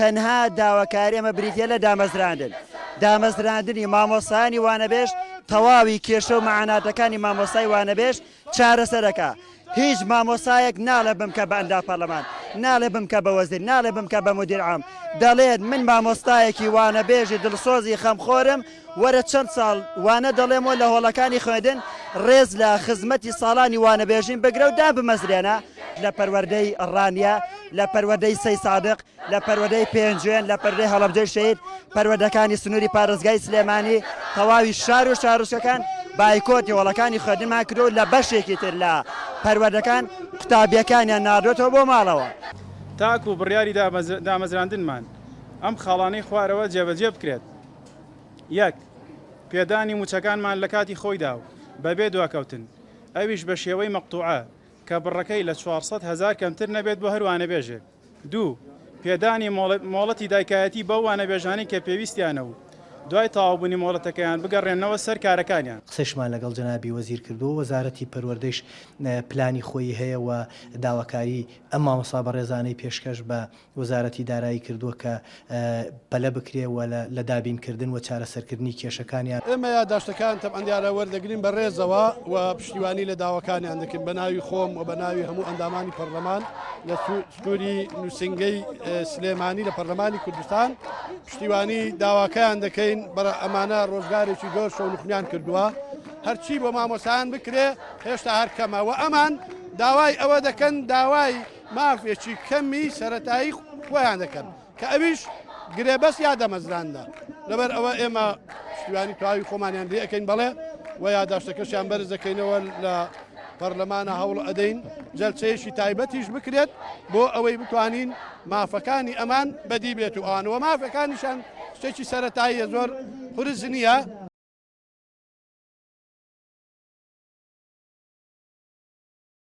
تەنها داواکاری ئێمە بریتیە لە دامەزراندن. دامەزراندنی مامۆستایانی وانەبێژ تەواوی کێشە و مەعاناتەکانی مامۆستای وانەبێژ چارەسەرەکا. هیچ مامۆستایەک ناڵێ بمکە بە ئەندام پەرلەمان، ناڵێ بمکە بە وەزیر، ناڵێ بمکە بە مودیر عام، دەڵێت من مامۆستایەکی وانەبێژی دڵسۆزی خەمخۆرم، وەرە چەند ساڵ وانە دەڵێمەوە لە هۆڵەکانی خوێندن، ڕێز لە خزمەتی ساڵانی وانەبێژیم بگرە و دامبمەزرێنە. لە پەروەردەی ڕانیە، لە پەروەردەی سەیسادق، لە پەروەردەی پێنجوێن، لە پەروەردەی هەڵەبجەی شەهید، پەروەردەکانی سنووری پارێزگای سلێمانی، تەواوی شار و شارۆچکەکان بایکۆتی هۆڵەکانی خوێندنمان کردووە و لە بەشێکی تر لە پەروەردەکان قوتابییەکانیان ناردووەتەوە بۆ ماڵەوە. تاکو بڕیاری دامەزراندنمان ئەم خاڵانەی خوارەوە جێبەجێ بکرێت. یەک، پێدانی مووچەکانمان لە کاتی خۆیدا و بەبێ دواکەوتن، ئەویش بە شێوەی مەقتوعە کە بڕەکەی لە 400 هەزار کەمتر نەبێت بۆ هەر وانەبێژێک. دوو، پێدانی مۆڵەتی دایکایەتی بەو وانەبێژانەی کە پێویستیانە و دوای تەواوبوونی مۆڵەتەکەیان بگەڕێنەوە سەر کارەکانیان. قسەشمان لەگەڵ جەنابی وەزیر کردووە، وەزارەتی پەروەردەیش پلانی خۆی هەیە و داواکاری ئەم مامۆستا بەڕێزانەی پێشکەش بە وەزارەتی دارایی کردووە کە پەلە بکرێ و لە دابینکردن و چارەسەرکردنی کێشەکانیان. ئێمە یاداشتەکان تەبعەن دیارە وەردەگرین بە ڕێزەوە و پشتیوانی لە داواکانیان دەکەین بە ناوی خۆم و بە ناوی هەموو ئەندامانی پەرلەمان لە سنووری نووسینگەی سلێمانی لە پەرلەمانی کوردستان پشتیوانی داواکەیان دەکەین بەرە ئەمانە ڕۆژگارێکی زۆر شەونخنیان کردووە هەرچی بۆ مامۆسایان بکرێ هێشتا هەر کەمە و ئەمان داوای ئەوە دەکەن داوای مافێکی کەمی سەرەتایی خۆیان دەکەن کە ئەویش گرێبەست یا دەمەزراندە لەبەر ئەوە ئێمە پشتیوانی تەواوی خۆمانیان لێ ئەەکەین بەڵێ و یاداشتەکەشیان بەرز دەکەینەوە لە پەرلەمانە هەوڵ ئەدەین جەلسەیەکی تایبەتیش بکرێت بۆ ئەوەی بتوانین مافەکانی ئەمان بەدی بێت و ئەوانەوە مافەکانیشان شتێکی سەتاییە زۆر قورس نییە.